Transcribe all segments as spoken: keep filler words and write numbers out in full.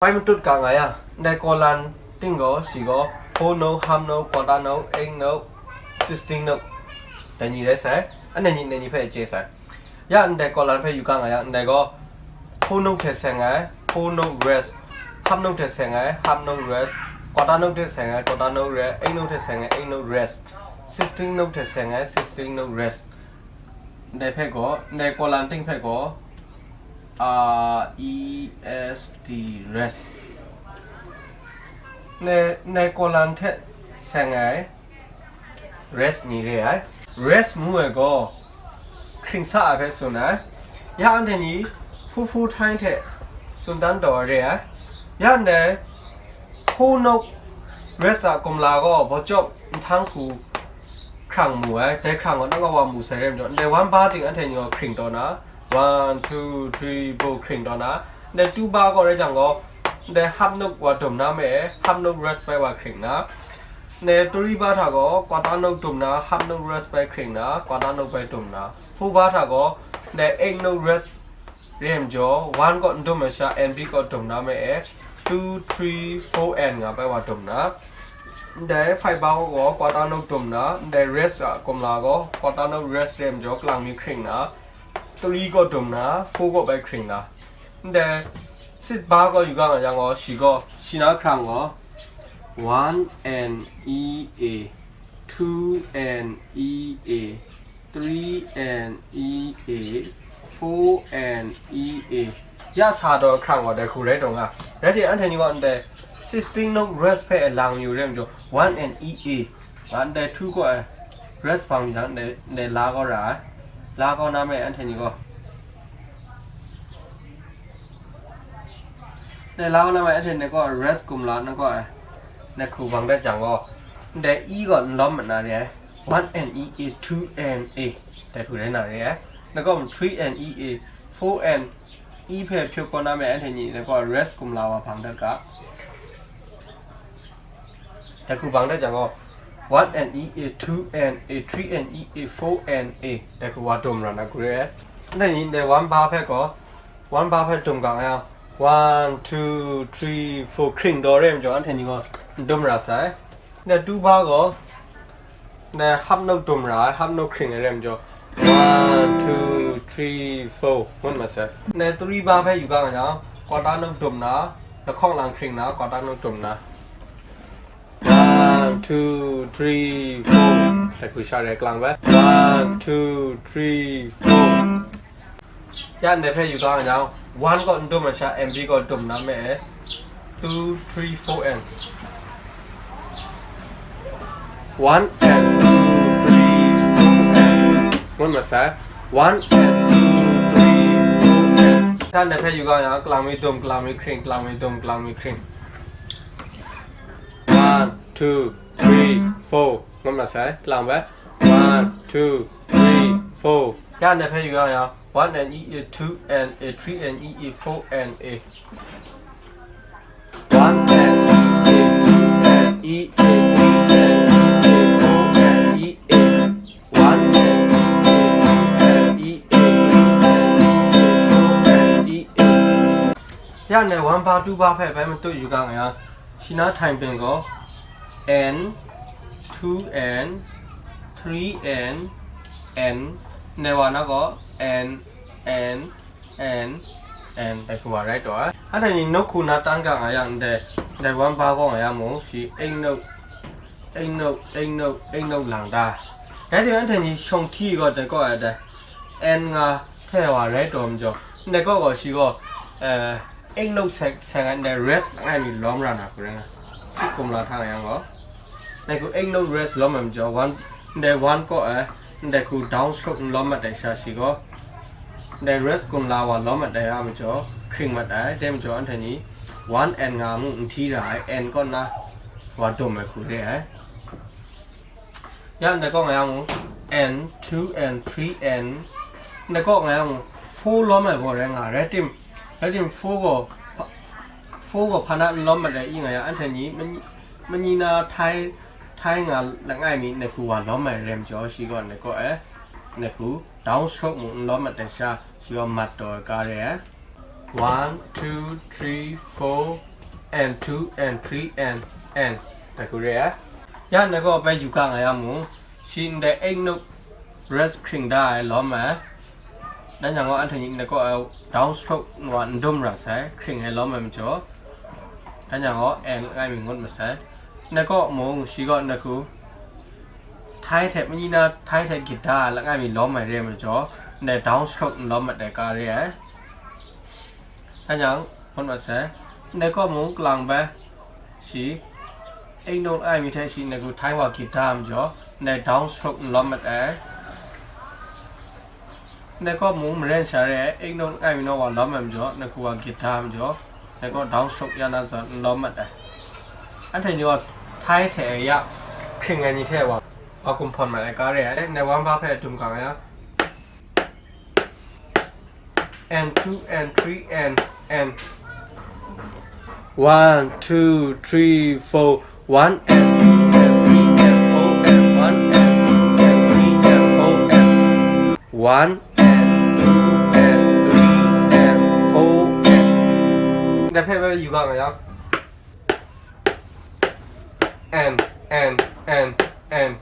Bai matut ga nga yang, ndai kaw lan ting gaw, shi gaw, four note, half note, quarter note, eight note, sixteen note, dai ni rai sai, anhte ni, ndai ni hpe chye sai. Ya ndai kaw lan hpe yu ga nga yang, ndai gaw, four note hte seng ai, four note rest, half note hte seng ai, half note rest, quarter note hte seng ai, quarter note rest, eight note hte seng ai, eight note rest, sixteen note hte seng ai, sixteen note rest. Ndai hpe gaw, ndai kaw lan ting hpe gaw, R E S T, rest. Ndai, ndai kaw lan hte seng ai rest ni re ai. Rest ngu ai gaw, hkring sa ai hpe tsun ai. Ya anhte ni hpu hpu htang hte tsun dan taw ai re ai. Ya ndai four note rest a kumla gaw, bawchyawp nhtang hku hkrang mu ai, dai hkrang gaw nang kaw wa mu sai re majaw, ndai one bar ting anhte ni gaw hkring taw na, one, two, three, four hkring taw na, ndai two bar kaw rai jang gaw, ndai half note wa dum na me, half note rest bai wa hkring na, ndai three bar hta gaw quarter note dum na, half note rest bai hkring na, quarter note bai dum na, four bar hta gaw, ndai eight note rest re majaw, one kaw n dum ai sha, and B kaw dum na me e, two, three, four, and nga bai wa dum na. Ndai five bar gaw quarter note dum na, ndai rest a kumla gaw quarter note rest re majaw, kalang mi hkring na, three kaw dum na, four kaw bai hkring na. Ndai six bar gaw yu ga nga yang gaw, shi gaw, shi na hkrang gaw, one and E A, two and E A, three and E A, four and E A. Ya sa taw hkrang gaw dai hku rai taw nga. Rai timung, anhte ni gaw ndai sixteen note rest hpe lang yu re majaw, one and E A. Nga ndai two kaw ai rest bang jang, ndai, ndai la kau ra ai. La kau na me anhte ni gaw. Ndai la kau na me anhte ni gaw rest kumla na gaw ai. Ndai hku bang dat jang gaw, ndai E gaw n lawm mat na re ai. One and E A, two and A. Dai hku rai na re ai. Na gaw three and E A, four and E hpe hpyuk kau na me anhte ni na gaw rest kumla wa bang dat ga. Dai hku bang dat jang gaw, one and E A, two and A, three and E A, four and A. Dai hku wa dum ra na hku re ai. Anhte ni ndai one bar hpe gaw, one bar hpe dum ga nga yang, one, two, three, four hkring taw re majaw, anhte ni gaw n dum ra sai. Ndai two bar gaw, ndai half note dum ra ai, half note hkring ai re majaw, one, two, three, four, ngut mat sai. Ndai three bar hpe yu ga nga yang, quarter note dum na, lahkawng lang hkring na, quarter note dum na. One, two, three, four. Dai hku sha re kalang bai. One, two, three, four. Ya ndai hpe yu ga nga yang, one kaw n dum ai sha, M B kaw dum na me e. Two, three, four, and. One and two, three, four, and. Ngut mat sai. One and two, three, four, and. Ya ndai hpe yu ga nga yang, kalang mi dum, kalang mi hkring, kalang mi dum, kalang mi hkring. One, two, three, four. Ngut mat sai. Kalang bai. One, two, three, four. Ya ndai hpe yu ga nga yang, one and E A, two and A, three and E A, four and A. One and E A, two and E A, three and E A, four and E A. One and E A, two and E A, three and E A, four and E A. Ya ndai one bar, two bar hpe bai matut yu ga nga yang, shi na time pen gaw, N, two N, three N, N, ndai wa na gaw, N, N, N, N, dai hku wa rai taw ai. Anhte ni nawku na tan ga nga yang ndai, ndai one bar gaw nga yang mung, shi eight note, eight note, eight note, eight note lang da. Rai timung, anhte ni shawng hti gaw dai kaw ai dai, N nga hpe wa rai taw majaw, ndai kaw gaw shi gaw, eh, eight note seng, seng ai ndai rest langai mi lawm ra na hku rai nga. Shi kumla hta nga yang gaw, ndai hku eight note rest lawm ai majaw, one, ndai one kaw ai, ndai hku downstroke n lawm mat ai sha shi gaw, ndai rest kumla wa lawm mat ai a majaw, hkring mat ai, dai majaw anhte ni one N nga mung n hti ra ai, N kaw na wa dum ai hku re ai. Ya ndai kaw nga yang mung, N, two N, three N, ndai kaw nga yang mung, four lawm ai gaw rai nga, rai tim, rai tim four gaw, four gaw hpa na n lawm mat ai i nga yang, anhte ni mani, mani na htai, htai nga langai mi ndai hku wa lawm ai rai majaw, shi gaw ndai kaw e, ndai hku downstroke mung n lawm mat ai sha, shi gaw mat taw ai ka re ai. One, two, three, four, and two and three and and တခုရဲ။ ရန်နကောပဲယူကငါရမူ ရှိန်တဲ့အိတ်နုတ် rest ခရင်ဒါလီမး။ ဒါကြောင့်အထင်ကြီးနကော down stroke ဝါဒုံရဆဲ ခရင်ဟဲလီမးမကျော်။ ဒါကြောင့် and ငိုင်မီငုတ်မဆဲ နကောမုံရှိကောနကူ ထိုင်းထဲမညီနာထိုင်းထဲဂီတလငိုင်မီလီမးရဲမကျော် နဲ့ down stroke လီမးတဲ့ကားရဲ။ ဒါကြောင့် မတ်မတ်ဆဲ နကောမုံကလင်ပဲ ရှိ အိတ်နုတ်အိုင်မီထဲရှိ နကူထိုင်းဝါဂီတမကျော် နဲ့ down stroke လီမးတဲ့ နကောမုံမရန်ရှာရဲ အိတ်နုတ်အိုင်မီနောဝါလီမးမကျော် နကူဝါဂီတမကျော် နကော down stroke ရနာဇော်လီမးတဲ့။ အထင်ကျော် ထိုင်းထဲအရ ခရင်ငယ်ညီထဲဝါ ဝါကွန်ဖွန်မးတဲ့ကားရဲ နဲ့ ဝမ်ဘာဖဲတုံကငါရ and two and three and and one two three four one and two and three and four and one and two and three and four and one and two and three and four and ဒါဖဲပဲယူပါမယ်နော် and and and and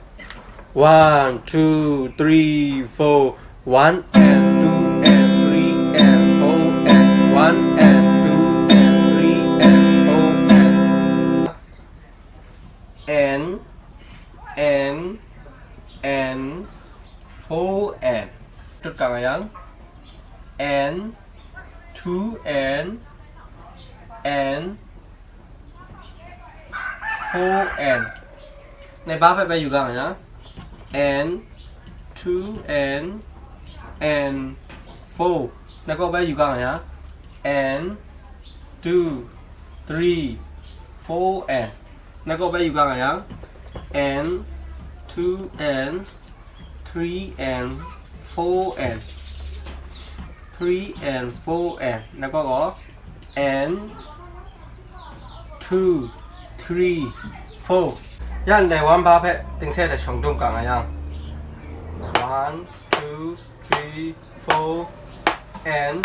one two three four one and two and three and four and one and two and three and four and and and and four and တုတ်ကံရံ and two and and four and ในบ้าไปไปอยู่กันนะ and two and and four แล้วก็ไปอยู่กันนะ and two three four and แล้วก็ไปอยู่กันนะ and two and three and four and three and four and แล้วก็ and two three four ရန်တဲ့ one bar ဖက်တင်ဆက်တဲ့ ရှုံတုံးကငါရံ one two three four and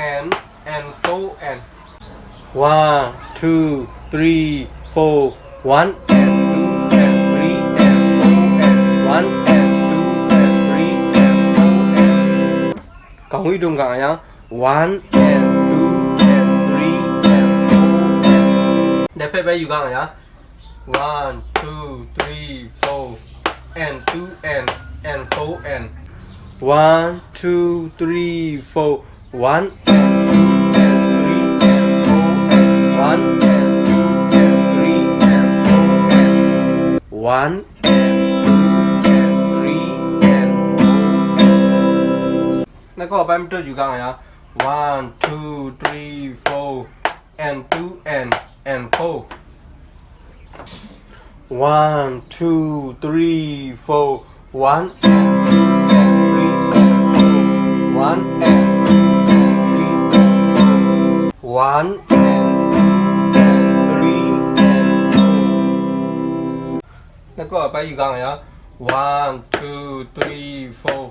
and and four and one two three four one and two and three and four and one and two and three and four and ကံဝီဒုံကံအယံ one and two and three and four and ဒီဖက်ပဲယူကံအယံ one two three four and two and and four and one two three four one and two and three and four and one and two and three and four and one and two and three and four and แล้วก็ไปมันตัวอยู่กลางอ่ะ one two three four and two and and four one two three four one and two and three and four one and two and three and four one and two and three and four แล้วก็ไปอยู่กลางอ่ะ one two three four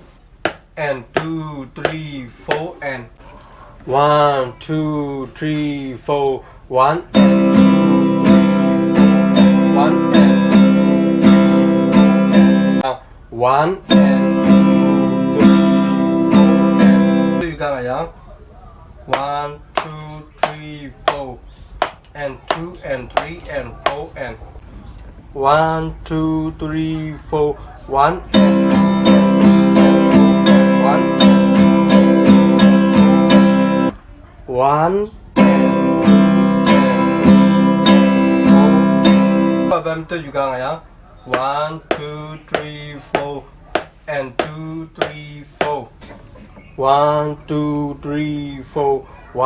and two three four and one two three four one and two three four and one and two three four and one and two three four and two ယူကံအယံ one two three four and two and three and four and one two three four one and two and three and four and one and two and three and four and one and two and three and four and ဘမ်တူယူကံအယံ one two three four and two three four one two three four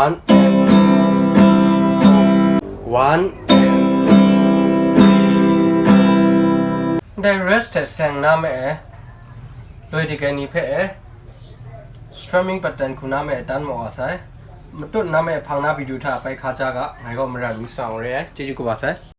one and two three four one and two three four ได้ rest แต่แสงน้ำเอโดยที่แกนี้เพะ strumming pattern คุณน้ำเอตันหมอใส่มาตุ้นน้ำเอพังหน้าไปดูท่าไปคาจากะไงก็มารันสองเรียเจจูกว่าใส่